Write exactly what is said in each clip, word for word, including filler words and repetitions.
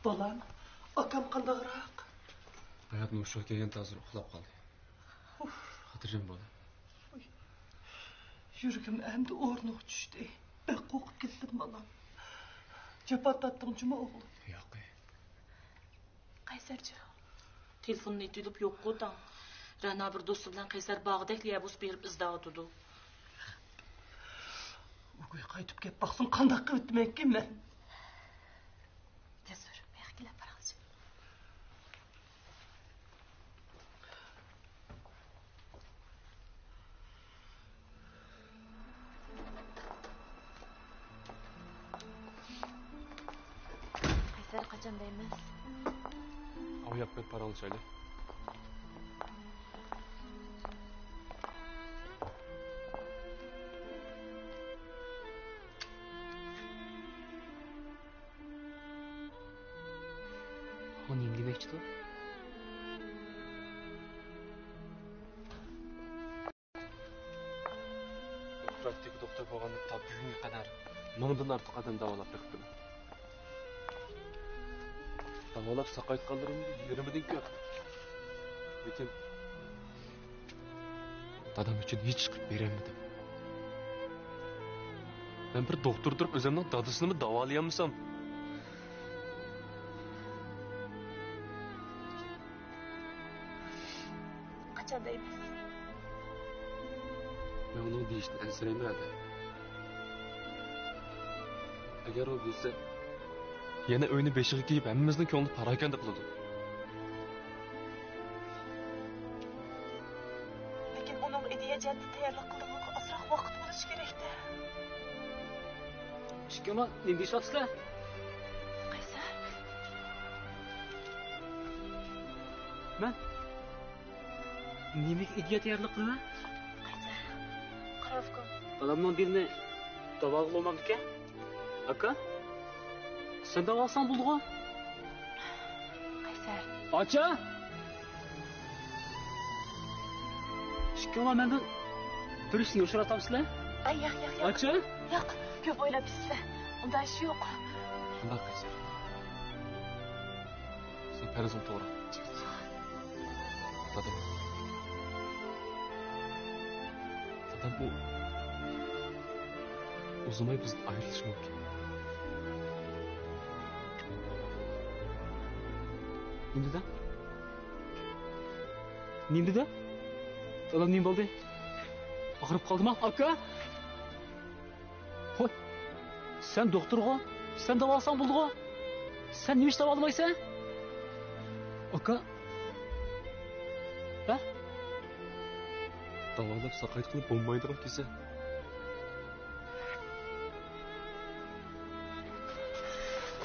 بالام، ئاكام قانداقراق؟ ھاياتنىڭ ھوشىغا كەلگەن ھازىر ئۇخلاپ قالدى. ئۇف. خاتىرجەم بول. ئۇي. يۈرىكىم ئەمدى ئورنىغا چۈشتى. بەك قورقۇپ كەتتىم، بالام. جاپا تارتتىڭ جۇمۇ، ئوغلۇم؟ ياق. قەيسەرچۇ؟ تېلېفوننى ئېتىۋېلىپ يوققۇ تاڭ. رەنا بىر دوستى بىلەن قەيسەر بارغۇدەكلا يەر بوسۇپ بېرىپ ئىزدەۋاتىدۇ. ئۆيگە قايتىپ كەپ باقسۇن، قانداق قىلىۋېتىمەنكىن مەن؟ تېز بېرىپ مېيىقكىلەپ بارغىلى. قەيسەر، قاچان دەيمىز؟ ئاۋۇ ياق بەت پاراڭلىشايلى. ئۇ نېمە دېمەكچىدۇ؟ پراكتىك دوختۇر بولغاندىن تا بۈگۈنگە قەدەر مىڭدىن ئارتۇق ئادەم داۋالاپ بېقىپتىمەن. داۋالاپ ساقايتقانلىرىم يېرىمىدىن كۆپ. لېكىن دادام ئۈچۈن ھېچ چىقىپ بېرەلمىدىم. مەن بىر دوختۇر تۇرۇپ ئۆزۈمنىڭ دادىسىنىمۇ داۋالىيالمىسام. قاچان دەيمىز؟ مەن ئۇنىڭ دېيىشىدىن ئەنسىرەيمەن، ئادە. ئەگەر ئۇ بىلسە، يەنە ئۆينى بېشىغا كىيىپ، ھەممىمىزنىڭ كۆڭلىنى پاراكەندە قىلىدۇ. لېكىن ئۇنىڭ ئىدىيە جەھەتتىن تەييارلىق قىلىدىغىنىغا ئازراق ۋاقىت بولۇشى كېرەكتە. ئىككىڭلار نېمە دېيىشىۋاتىسىلەر؟ قەيسەر. مەن نېمىگە ئىدىيە تەييارلىق قىلىمەن؟ قەيسەر، قارا ئۇكام. دادامنىڭ دىلىنى داۋالىغىلى بولمامدىكەن؟ ئاكا، سەن داۋالىساڭ بولىدىغۇ؟ قەيسەر. ئاچا! ئىككىڭلار مەندىن بىر ئىشنى يوشۇرۇۋاتامسىلەر؟ ئاي، ياق، ياق، ياق. ئاچا! ياق، كۆپ ئويلاپسىزلەر. ئۇنداق ئىش يوق. شۇنداق قەيسەر. سېنىڭ پەرىزىڭ توغرا. دادام. دادام ئۇ، ئۇزىماي بىزدىن ئايرىلىشى مۇمكىن. نېمە دېدى؟ نېمە دېدى؟ دادام نېمە بولدى؟ ئاغرىپ قالدىما؟ ئاكا! ھوي، سەن دوختۇرغۇ؟ سەن داۋالىساڭ بولىدىغۇ؟ سەن نېمە ئۈچۈن داۋالىمايسەن؟ ئاكا. ھە؟ داۋالاپ ساقايتقىلى بولمايدىغان كېسەل.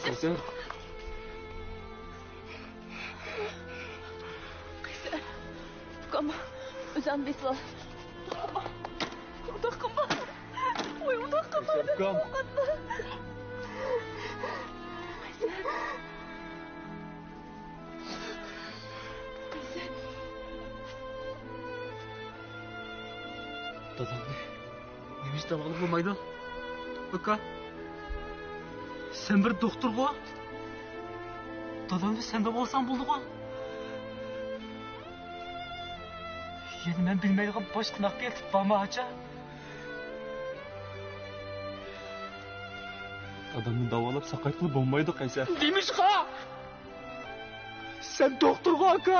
قەيسەر. قەيسەر. ئۇكام، ئۆزۈڭنى بېسىۋال. ئۇنداق قىلما. ۋاي، ئۇنداق قىلما. قەيسەر، ئۇكام. قەيسەر. قەيسەر. دادامنى نېمە ئۈچۈن داۋالاپ بولمايدۇ؟ ئاكا، سەن بىر دوختۇرغۇ؟ دادامنى سەن داۋالىساڭ بولىدىغۇ؟ يەنە مەن بىلمەيدىغان باشقا ناقىيە ئېلتىپ بارما، ئاچا؟ دادامنى داۋالاپ ساقايتقىلى بولمايدۇ، قەيسەر. نېمىشقا؟ سەن دوختۇرغۇ، ئاكا؟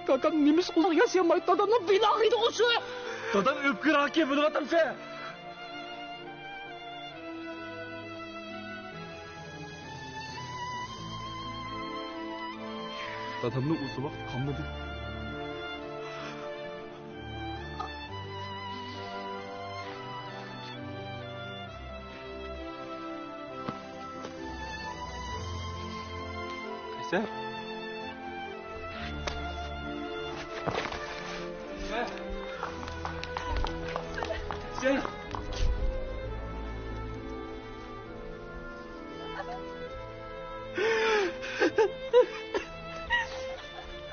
كاكام نېمىشقا ئۇزاق ياشىيالمايدۇ؟ دادامنىڭ بىلاغىدىغۇ شۇ. دادام ئۆپكە راكى، بىلىۋاتامسەن؟ دادامنىڭ ئۇزۇن ۋاقىت قالمىدى. قەيسەر. قەيسەر.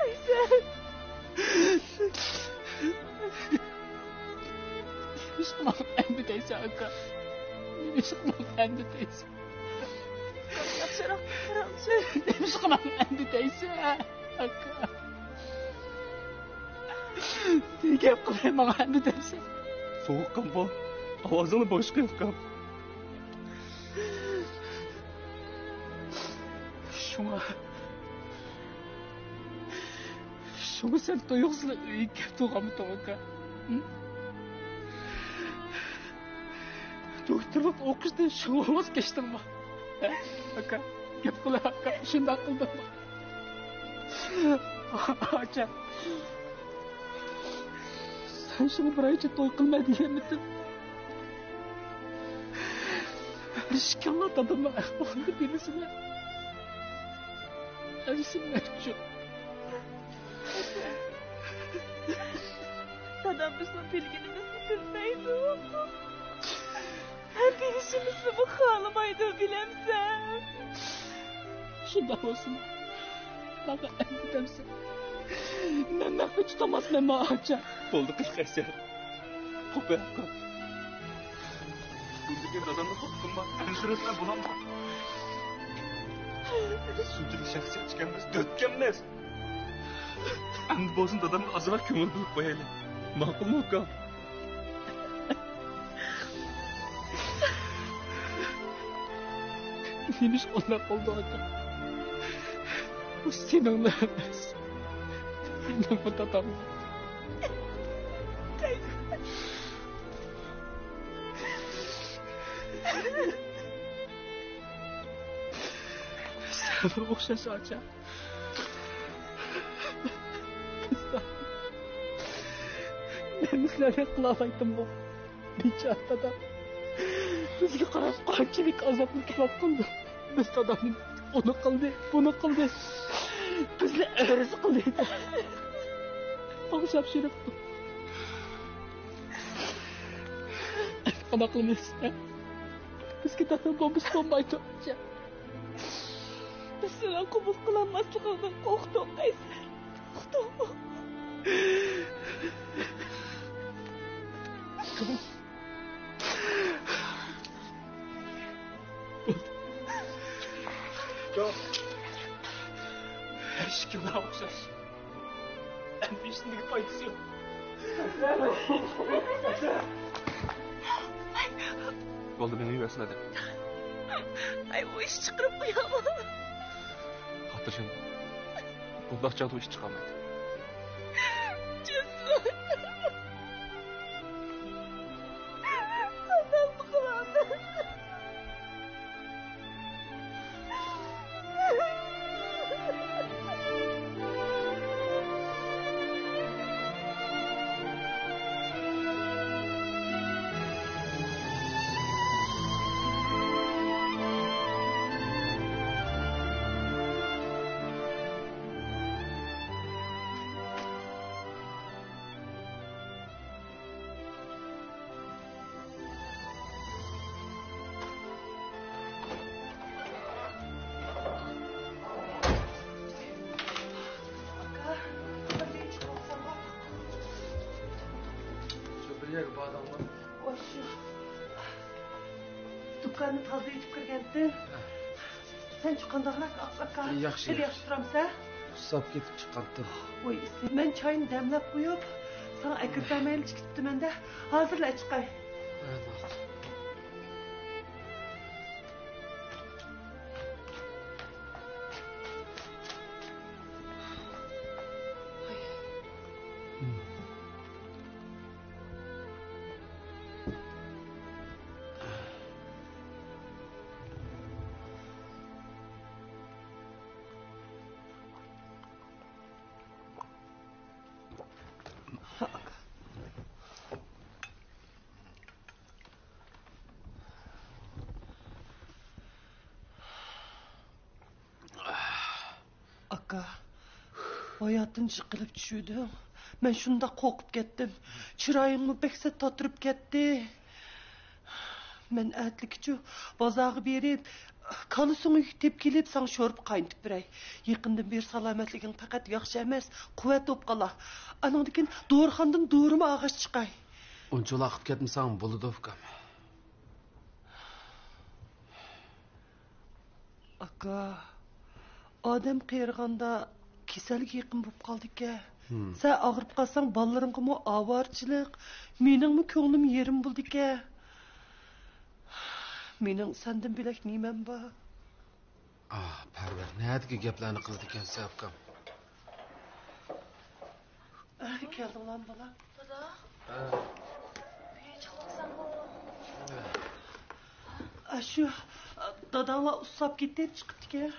قەيسەر. نېمە ئىش قىلماق ئەمدى دەيسەن، ئاكا؟ نېمە ئىش قىلماق ئەمدى دەيسەن؟ نېمىشقا ماڭا ئەمدى دەيسەن، ئاكا؟ نېمە گەپ قىلدىم ماڭا ئەمدى دەيسەن؟ سوغۇققان بۇ. ئاۋازىڭنى باشقا ئېلىپ قال. شۇڭا، شۇڭا سەن تۇيۇقسىزلا ئۆيگە كەپ تۇرغانمىدىڭ، ئاكا؟ ھە؟ دوكتورلۇق ئوقۇشتىن شۇڭا ۋاز كەچتىڭمۇ؟ ھە؟ ئاكا، گەپ قىل، ئاكا، شۇنداق قىلدىڭمۇ؟ ئاچا، سەن شۇڭا بىر ئايچە توي قىلماي دېگەنمىدىم؟ بىر ئىككىڭلار دادامنىڭ ئەھۋالىنى بىلىسىلەر. ئەمسە مەنچۇ؟ دادام بىزنىڭ بىلگىنىمىزنى بىلمەيدۇ. ھەم بىلىشىمىزنىمۇ خالىمايدۇ، بىلەمسەن؟ شۇنداق بولسىمۇ، ماڭا ئەمدى دەمسەن. مەن مەخپىي تۇتالماسمەنمۇ، ئاچا؟ بولدى، قىلىق ئەسەر. قوپە، قوپ. بۇندىكىن دادامنى قوپتۇمما؟ ئەنسىرەتمە، بولامدۇ؟ شۇنچىلىك شەخسىيەت ئىكەنمىز، دۆتكەنمىز. ئەمدى بولسۇن دادامغا ئازراق كۆڭۈل بۆلۈپ قويايلى. ماقۇلمۇ، ئاكا؟ نېمىش ئۇنداق بولدى، ئاكا؟ بۇ سېنىڭلا ئەمەس، مېنىڭمۇ داداممۇ. سەنمۇ ئوخشاش، ئاچا. مەن سىلەرنى قىلالايتتىممۇ؟ بىچارە دادام بىزگە قاراپ قانچىلىك ئازابنى تارتقاندۇ. بىز دادامنى ئۇنى قىلدى، بۇنى قىلدى، بىزنى ئەرز قىلدى. ئوخشاپ شېرىقتۇ. قانداق قىلىمىز؟ بىزگە دادام بولمىسا بولمايدۇ. بىز سېنىڭ قوبۇل قىلالماسلىقىڭدىن قورقتۇق، قەيسەر. قورقتۇقمۇ؟ ياق. ھەر ئىككىمىز ئوخشاش. ئەمدى ھېچنېمىگە پايدىسى يوق. بولدى، مېڭىۋەرسىلە دەپ. ئاي، ئۇ ئىش چىقىرىپ قويامۇ؟ خاتىرجەم بول. بۇنداق چاغدا ئۇ ئىش چىقارمايدۇ. جېسۇر. قانداقمۇ قىلامەن؟ شۇ بىر يەرگە باردىڭمۇ؟ ئاشۇ دۇكاننى تازىلىۋېتىپ كىرگەنتىم. ھە. سەنچۇ قانداقراق، ئاكا؟ ياخشى، خېلى ياخشى. ياخشى تۇرامسەن؟ ئۇسساپ كېتىپ چىققانتىم. ۋوي، مەن چاينى دەملەپ قويۇپ، ساڭا ئەكىرىپ بەرمەيلا چىقىپتىمەن-دە. ھازىرلا چىقاي. ھە، ماقۇل. ئاكا، ھاياتتىن جىقىلىپ چۈشۈۋىدىڭ. مەن شۇنداق قورقۇپ كەتتىم. چىرايىڭمۇ بەك سەت تاتىرىپ كەتتى. مەن ئەتىلىكىچۇ بازارغا بېرىپ، كالا سۆڭىكى تېپىپ كېلىپ، ساڭا شورپا قاينىتىپ بېرەي. يېقىندىن بېرى سالامەتلىكىڭ پەقەت ياخشى ئەمەس، قۇۋۋەت بولۇپ قالا. ئانىڭدىن كېيىن دورىخانىدىن دورىمۇ ئالغاچ چىقاي. ئۇنچىۋالا ئاقىپ كەتمىسەڭ بولىدۇ، ئۇكام. ئاكا، ئادەم قېرىغاندا كېسەلگە يېقىن بولۇپ قالىدىكەن. سەن ئاغرىپ قالساڭ، بالىلىرىڭغىمۇ ئاۋارىچىلىك، مېنىڭمۇ كۆڭلۈم يېرىم بولىدىكەن. مېنىڭ سەندىن بۆلەك نېمەم بار؟ ئاھ، پەرۋەر، نەدىكى گەپلەرنى قىلىدىكەنسەن، ئۇكام؟ كەلدىڭلارمۇ، بالام؟ دادا. ھە. ئۆيگە چىقىۋاتساڭغۇ. ئاشۇ داداڭلار ئۇسساپ كېتىپ چىقىپتىكەن.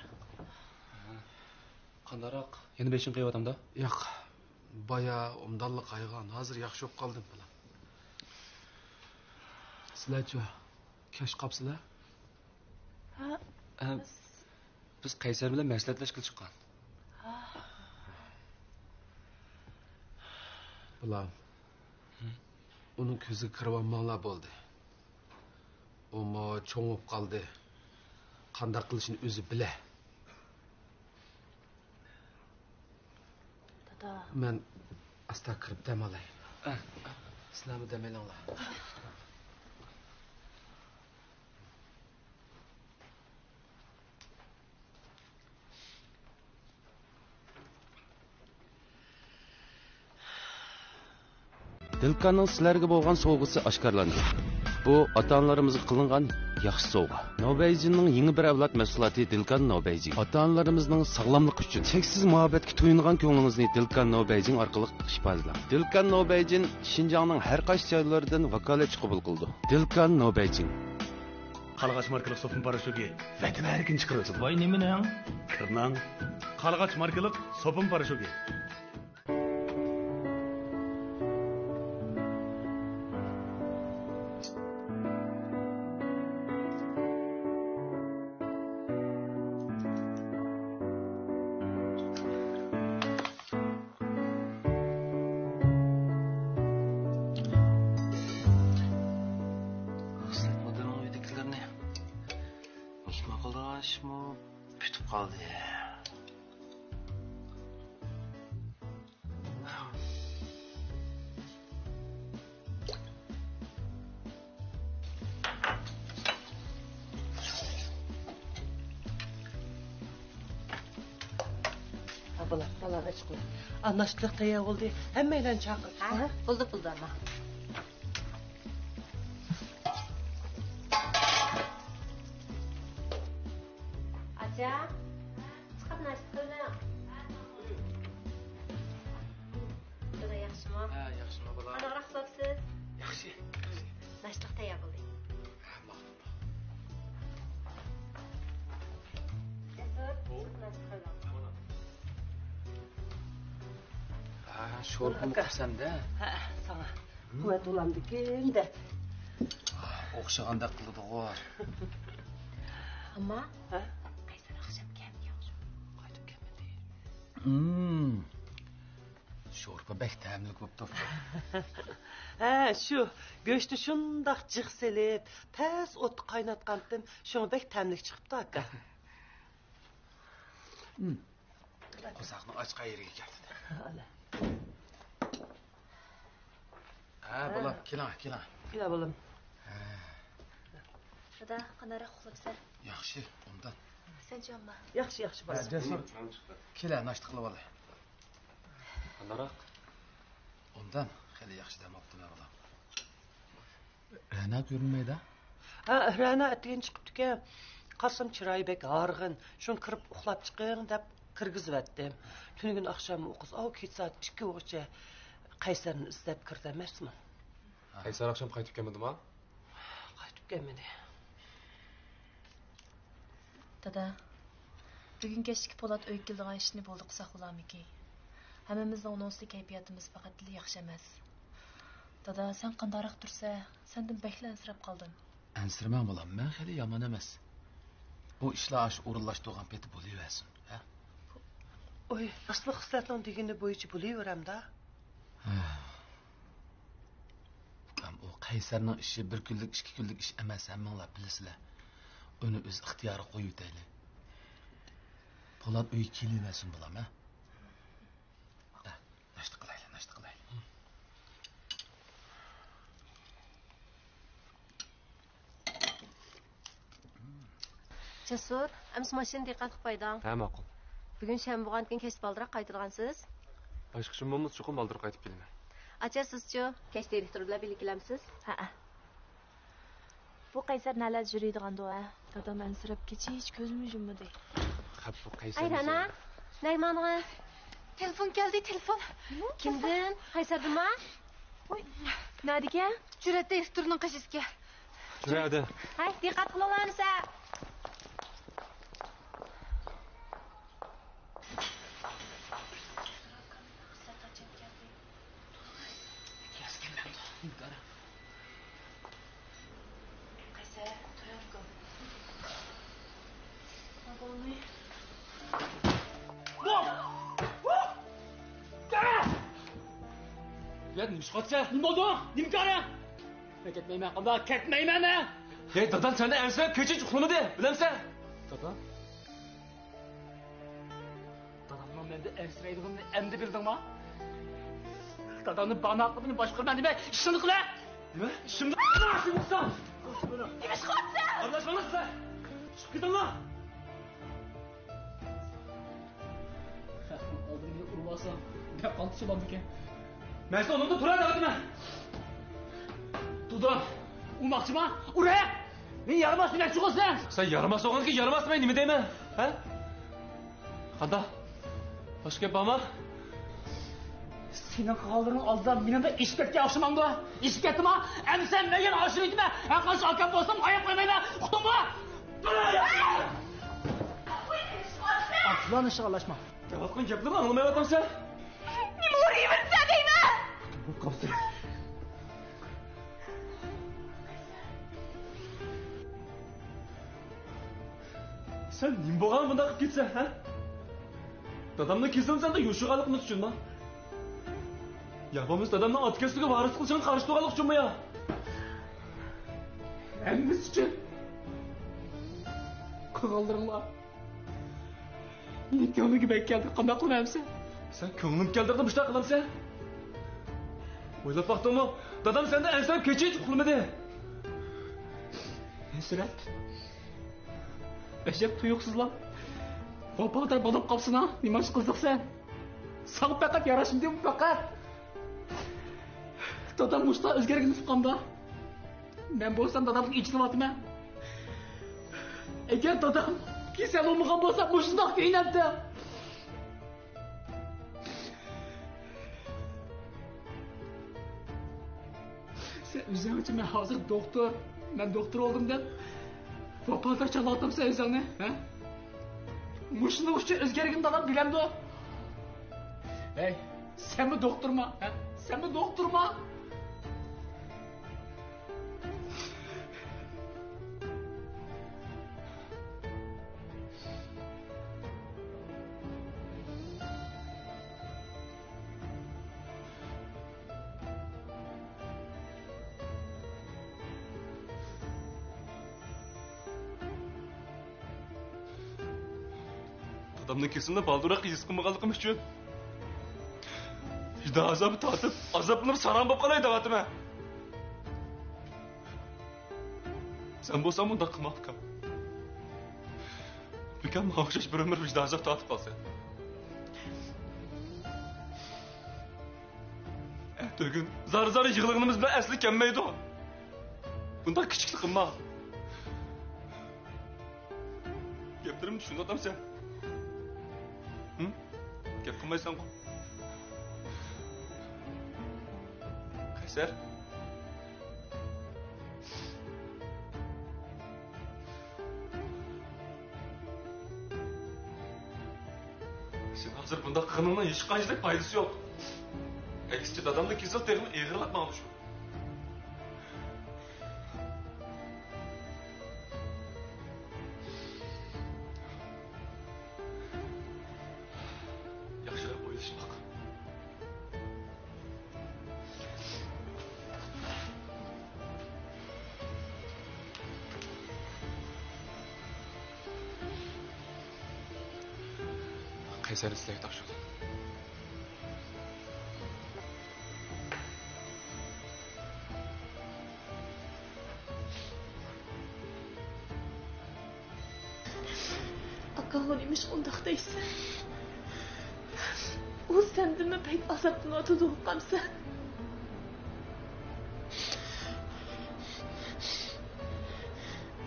قانداقراق؟ يەنە بېشىڭ قېيىۋاتامدا؟ ياق. بايا ئوبدانلا قايغان. ھازىر ياخشى بولۇپ قالدىم، بالام. سىلەرچۇ؟ كەچ قاپسىلەر؟ ھە؟ ھە، بىز قەيسەر بىلەن مەسلىھەتلەشكىلى چىققان. بالام، ئۇنىڭ كۆزىگە كىرىۋالماڭلار بولدى. ئۇمۇ چوڭ بولۇپ قالدى. قانداق قىلىشىنى ئۆزى بىلە. دادا. مەن ئاستا كىرىپ دەم ئالاي. ئە، ئە. سىلەرمۇ دەم ئېلىڭلار. دىلكاننىڭ سىلەرگە بولغان سوۋغىسى ئاشكارىلاندى. بۇ ئاتا-ئانىلىرىمىزغا قىلىنغان ياخشى سوۋغا. نوبەيجىننىڭ يېڭى بىر ئەۋلاد مەھسۇلاتى دىلكان نوبەيجىن. ئاتا-ئانىلىرىمىزنىڭ ساغلاملىقى ئۈچۈن چەكسىز مۇھەببەتكە تويۇنغان كۆڭلىڭىزنى دىلكان نوبەيجىن ئارقىلىق ئىپادىلەڭ. دىلكان نوبەيجىن شىنجاڭنىڭ ھەر قايسى جايلىرىدىن ۋاكالەتچى قوبۇل قىلىدۇ. دىلكان نوبەيجىن. قارلىغاچ ماركىلىق سوپۇن پاراشوكى ۋەتەم ھەرىكىنى چىقىرىۋېتىدۇ. ۋاي، نېمىنىڭ؟ كىرنىڭ. قارلىغاچ ماركىلىق سوپۇن پاراشوكى. خىسلەت مۇدىرنىڭ ئۆيىدىكىلىرىنى مېھمان قىلىدىغان ئىشمۇ پۈتۈپ قالدى. ھە، بالام، بالام، ئېچىقلا. ئا، ناشتىلىق تەييار بولدى. ھەممەيلەننى چاقىر. ھە، بولدى، بولدى، ئاما. ئاچا، چىقىپ ناشتا قىلدىڭ. دادا ياخشىمۇ؟ ھە، ياخشىمۇ، بالام؟ قانداقراق ئۇخلاپسىز؟ ياخشى، ياخشى. ناشتىلىق تەييار بولدى. ھە، ماقۇل. جەسۇر، چىقىپ ناشتا قىلدىڭ. ھە، شورپىمۇ قىپسەن-دە. ھە، ساڭا. قۇۋۋەت بولامدىكىن دەپ. ئوخشىغاندەك قىلىدىغۇ. ئەمما ھە؟ قەيسەر ئاخشام كەلدى ياخشى. قايتىپ كەلمىدى. شورپا بەك تەملىك بوپتۇ. ھە، شۇ گۆشنى شۇنداق جىق سېلىپ، پەس ئوتتا قايناتقانتىم، شۇڭا بەك تەملىك چىقىپتۇ، ئاكا. قورساقنىڭ ئاچقان يېرىگە كەلدى. ھە، بالام، كېلىڭ، كېلىڭ. كېلە، بالام. ھە. دادا، قانداقراق ئۇخلاپسەن؟ ياخشى، ئوبدان. سەنچۇ، ئامما؟ ياخشى، ياخشى، بالام. جەسۇر، كېلە، ناشتا قىلىۋالاي. قانداقراق؟ ئوبدان، خېلى ياخشى دەم ئاپتىمەن، بالام. رەنا كۆرۈنمەيدۇ. ھە، رەنا ئەتىگەن چىقىپتىكەن. قارىسام، چىرايى بەك ھارغىن. شۇڭا كىرىپ ئۇخلاپ چىقىڭ دەپ كىرگۈزۈۋەتتىم. تۈنۈگۈن ئاخشام ئۇ قىز ئاۋۇ كېچە سائەت ئىككىگىچە قەيسەرنى ئىزدەپ كىردى ئەمەسمۇ؟ قەيسەر ئاخشام قايتىپ كەلمىدىما؟ قايتىپ كەلمىدى. دادا، بۈگۈن كەچلىككە پولات ئۆيگە كېلىدىغان ئىشنى بولدى قىلساق بولارمىكىن؟ ھەممىمىزنىڭ ئۇنىڭ ئۈستىدە كەيپىياتىمىز پەقەتلا ياخشى ئەمەس. دادا، سەن قانداقراق تۇرسا، سەندىن بەكلا ئەنسىرەپ قالدىم. ئەنسىرىمەڭ، بالام، مەن خېلى يامان ئەمەس. ئۇ ئىشلار ئاشۇ ئورۇنلاشتۇرغان پېتى بولۇۋەرسۇن، ھە؟ ئوي، ئەسلى خىسلەتنىڭ دېگىنى بويىچە بولۇۋېرەمدە. ئۇكام، ئۇ قەيسەرنىڭ ئىشى بىر كۈنلۈك، ئىككى كۈنلۈك ئىش ئەمەس، ھەممىڭلار بىلىسىلەر. ئۇنى ئۆز ئىختىيارىغا قويۇۋېتەيلى. پولات ئۆيگە كېلىۋەرسۇن، بالام، ھە؟ ھە، ناشتا قىلايلى، ناشتا قىلايلى. جەسۇر، ئەمسە ماشىنىنى دىققەت قىلىپ قويدۇڭ. ھە، ماقۇل. بۈگۈن شەنبە بولغاندىكىن كەچتە بالدۇراق قايتىدىغانسىز؟ باشقا ئىشىم بولمىسا، چوقۇم بالدۇراق قايتىپ كېلىمەن. ئاچا، سىزچۇ؟ كەچ دىرېكتور بىلەن بىللە كېلەمسىز؟ ھەئە. بۇ قەيسەر نەلەردە يۈرىدىغاندۇ، ھە؟ دادام ئەنسىرەپ كېچىچە كۆزىمۇ يۇممىدى. خەپ، بۇ قەيسەر ئايران، ھە؟ نەگە ماڭدىڭىز؟ تېلېفون كەلدى، تېلېفون. كىمدىن؟ قەيسەردىنمۇ؟ ۋوي، نەدىكەن؟ جۈرئەت دىرېكتورنىڭ قېشىسىكەن. جۈرئەت. ھەي، دىققەت قىلىڭلار ئەمسە. يا، نېمە ئىش قىلىۋاتىسەن؟ نېمە بولدى؟ نېمە كارى؟ مەن كەتمەيمەن، قانداق كەتمەيمەن مەن؟ ھەي، دادام سەندىن ئەنسىرەپ كېچىچە ئۇخلىمىدى، بىلەمسەن؟ دادام؟ دادامنىڭ مەندىن ئەنسىرەيدىغىنىنى ئەمدى بىلدىڭما؟ دادامنى باناقىدىن باشقۇرىمەن دېمەي، ئىشىڭنى قىلە! نېمە؟ ئىشىمنى قىلە! نېمە ئىش قىلىۋاتىسەن؟ ئارىلاشماڭلار سىلەر! چىقىپ كېتىڭلار! خەقنىڭ ئالدىدا مېنى ئۇرۇۋالساڭ، بەك قالتىس بولامدىكەن. مەن سېنىڭ ئورنۇڭدا تۇرار دەۋاتىمەن. دۇدۇ، ئۇرماقچىما؟ ئۇر ھە! مېنى يارىماس دېمەكچىغۇ سەن! سەن يارىماس بولغانكىن يارىماس دېمەي نېمە دەيمەن؟ ھە؟ قانداق؟ باشقا گەپ بارمۇ؟ سېنىڭ قىلغانلىرىڭ ئالدىدا مېنىڭ بىر ئېشىپ كەتكەن ئوخشىمامدۇ؟ ئېشىپ كەتتىما؟ ئەمدى سەن مەن يەنە ئاشۇرۇۋېتىمەن. ھەر قانچە ئاكام بولسام ئاياپ قويمايمەن. ئۇقتۇڭمۇ؟ ئاشۇلارنىڭ ئىشىغا ئارىلاشما. دەۋاتقان گەپلىرىنى ئاڭلىمايۋاتامسەن؟ نېمە ئۇرۇۋېرىسەن دەيمەن؟ بولۇپ قاپسەن. سەن نېمە بولغان بۇنداق قىلىپ كېتىسەن، ھە؟ دادامنىڭ كېسىلىنى سەندە يوشۇرغانلىقىمىز ئۈچۈنمۇ؟ يا بولمىسا دادامنىڭ ئاتا كەسپىگە ۋارىسلىق قىلىشىغا قارشى تۇرغانلىق ئۈچۈنمۇ يا؟ ھەممىسى ئۈچۈن. قىلغانلىرىڭلار مېنىڭ كۆڭلۈمگە بەك كەلدى. قانداق قىلىمەن ئەمسە؟ سەن كۆڭلۈم كەلدى دەپ مۇشۇنداق قىلامسەن؟ ئويلاپ باقتىڭمۇ؟ دادام سەندىن ئەنسىرەپ كېچىچە ئۇخلىمىدى. ئەنسىرەپ؟ ئەجەب تۇيۇقسىزلا ۋاپادار بولۇپ قاپسەن ھە. نېمانچە قىزىقسەن؟ ساڭا پەقەت ياراشمىدىمۇ پەقەت؟ دادام مۇشۇنداق ئۆزگەرگىنى ئۇققاندا، مەن بولسام دادامغا ئېچىنىۋاتىمەن. ئەگەر دادام كېسەل بولمىغان بولسا مۇشۇنداق كۆيۈنەمتىم. سەن ئۆزۈڭچە مەن ھازىر دوختۇر، مەن دوختۇر بولدۇم دەپ ۋاپادار چاغلاۋاتامسەن ئۆزۈڭنى، ھە؟ مۇشۇنىڭ ئۈچۈن ئۆزگەرگىنىڭنى دادام بىلەمدۇ؟ ھەي، سەنمۇ دوختۇرما، ھە؟ سەنمۇ دوختۇرما؟ دادامنىڭ كېسىلىنى بالدۇرراق ھېس قىلمىغانلىقىم ئۈچۈن ۋىجدان ئازابى تارتىپ، ئازابلىنىپ ساراڭ بولۇپ قالاي دەۋاتىمەن. سەن بولساڭ بۇنداق قىلماققا بىكار ماڭا ئوخشاش بىر ئۆمۈر ۋىجدان ئازاب تارتىپ قالىسەن. ئەتىگۈن زار-زار يىغلىغىنىمىز بىلەن ئەسلى كەلمەيدۇ. بۇنداق كىچىكلىك قىلما. گەپلىرىمنى چۈشىنىۋاتامسەن؟ ھىم؟ گەپ قىلمايسەنغۇ؟ قەيسەر. سەن ھازىر بۇنداق قىلغىنىڭنىڭ ھېچقانچىلىك پايدىسى يوق. ئەكسىچە، دادامنىڭ كېسىلى تېخىمۇ ئېغىرلاپ ماڭىدۇ شۇ. ياخشىراق ئويلىشىپ باق. قەيسەرنى سىلەرگە تاپشۇردۇم. كاۋا، نېمىشقا ئۇنداق دەيسەن؟ ئۇ سەندىنمۇ بەك ئازابلىنىۋاتىدۇ، ئۇقامسەن؟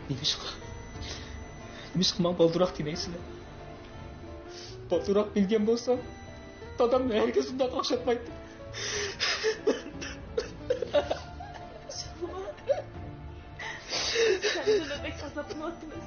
نېمىشقا؟ نېمىشقا ماڭا بالدۇرراق دېمەيسىلەر؟ بالدۇرراق بىلگەن بولسام، دادامنى ھەرگىز ئۇنداق ئوخشاتمايتتىم. سەندىنمۇ بەك ئازابلىنىۋاتىمىز.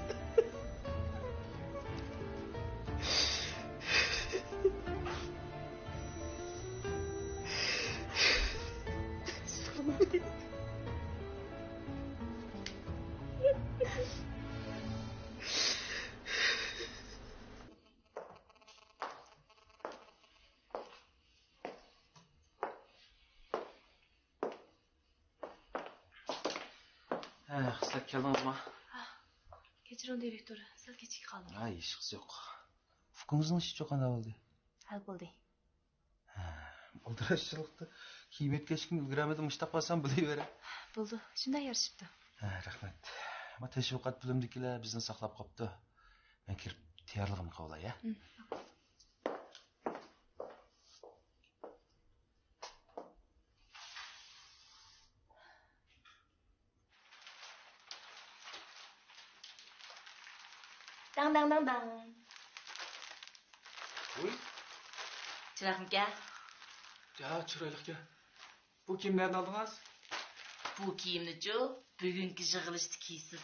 ھە، خىسلەت، كەلدىڭىزما؟ كەچۈرۈڭ، دىرېكتور، سەل كېچىكىپ قالدىم. ھە، ھېچقىسى يوق. ئۇكىڭىزنىڭ ئىشى چوقان بولدى؟ ھەل بولدى. ھە، ئالدىراشچىلىقتا كىيىم يەتكەچكىمۇ ئۈلگۈرەلمىدىم، مۇشتاق بارسام بولۇۋېرە. بولدى، شۇنداق يارىشىپتۇ. ھە، رەھمەت. ما تەشۋىقات بۆلۈمىدىكىلەر بىزنى ساقلاپ قاپتۇ. مەن كىرىپ تەييارلىقىمنى قىلىۋالاي، ھە؟ داڭ، داڭ، داڭ، داڭ. ۋۇي. چىرايلىقمىكەن؟ يا، چىرايلىقكەن. بۇ كىيىمنى نەدىن ئالدىڭىز؟ بۇ كىيىمنىچۇ، بۈگۈنكى يىغىلىشتا كىيسىز.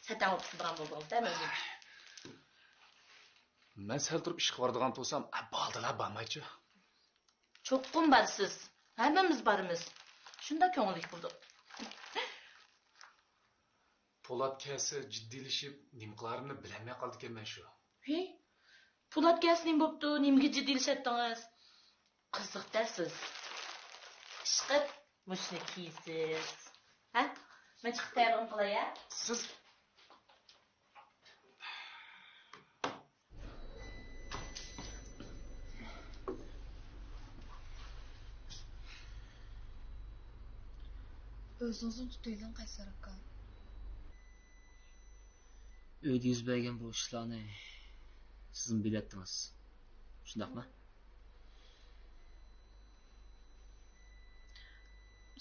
سەتەڭ بولۇپ كېتىدىغان بولدىڭىز-دە مەندىن. مەن سەل تۇرۇپ ئىشقا بارىدىغان تۇرسام، بالىلار بارمايچۇ. چوقۇم بارىسىز. ھەممىمىز بارىمىز. شۇنداق كۆڭۈللۈك بولدۇق. پولات كەلسە جىددىيلىشىپ، نېمە قىلارىمنى بىلەلمەي قالىدىكەنمەن شۇ. ھېي، پولات كەلسە نېمە بوپتۇ؟ نېمىگە جىددىيلىشەتتىڭىز؟ قىزىق-دە سىز. ئىشقىپ، مۇشۇنى كىيسىز. ھە؟ مەن چىقىپ تەييارلىقىمنى قىلاي، ھە؟ سىز ئۆزىڭىزنى تۇتۇۋېلىڭ، قەيسەر ئاكا. ئۆيدە يۈز بەرگەن بۇ ئىشلارنى سىزمۇ بىلەتتىڭىز. شۇنداقمۇ؟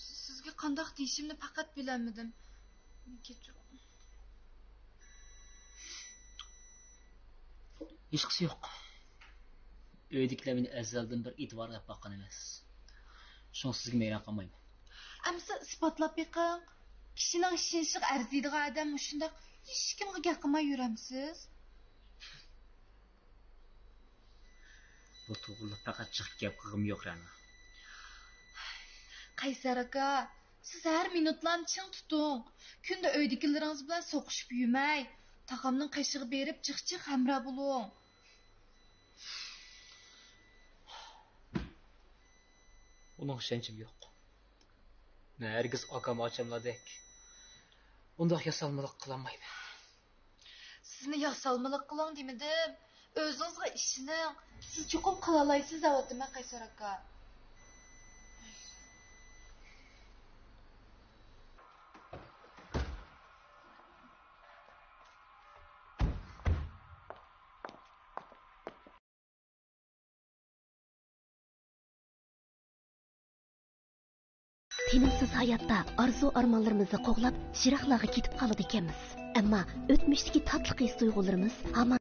سىزگە قانداق دېيىشىمنى پەقەت بىلەلمىدىم. مېنى كەچۈرۈڭ. ھېچقىسى يوق. ئۆيدىكىلەر مېنى ئەزەلدىن بىر ئېتىبارغا ئېلىپ باققان ئەمەس. شۇڭا سىزگە ھەيران قالمايمەن. ئەمىسە ئىسپاتلاپ بېقىڭ. كىشىنىڭ ئىشىنىشىغا ئەرزىيدىغان ئادەم مۇشۇنداق ھېچكىمگە گەپ قىلماي يۈرەمسىز؟ بۇ توغرىلىق پەقەت جىق گەپ قىلغۇم يوق، رەنا. قەيسەر ئاكا، سىز ھەر مىنۇتلارنى چىڭ تۇتۇڭ. كۈندە ئۆيدىكىلىرىڭىز بىلەن سوقۇشۇپ يۈرمەي، تاغامنىڭ قېشىغا بېرىپ جىق-جىق ھەمراھ بولۇڭ. ئۇنىڭغا ئىشەنچىم يوق. مەن ھەرگىز ئاكام-ئاچاملاردەك ئۇنداق ياسالمىلىق قىلالمايمەن. سىزنى ياسالمىلىق قىلىڭ دېمىدىم. ئۆزىڭىزگە ئىشىنىڭ. سىز چوقۇم قىلالايسىز دەۋاتىمەن، قەيسەر ئاكا. تىنىمسىز ھاياتتا ئارزۇ-ئارمانلىرىمىزنى قوغلاپ، يىراقلارغا كېتىپ قالىدىكەنمىز. ئەمما ئۆتمۈشتىكى تاتلىق ھېس-تۇيغۇلىرىمىز ھامان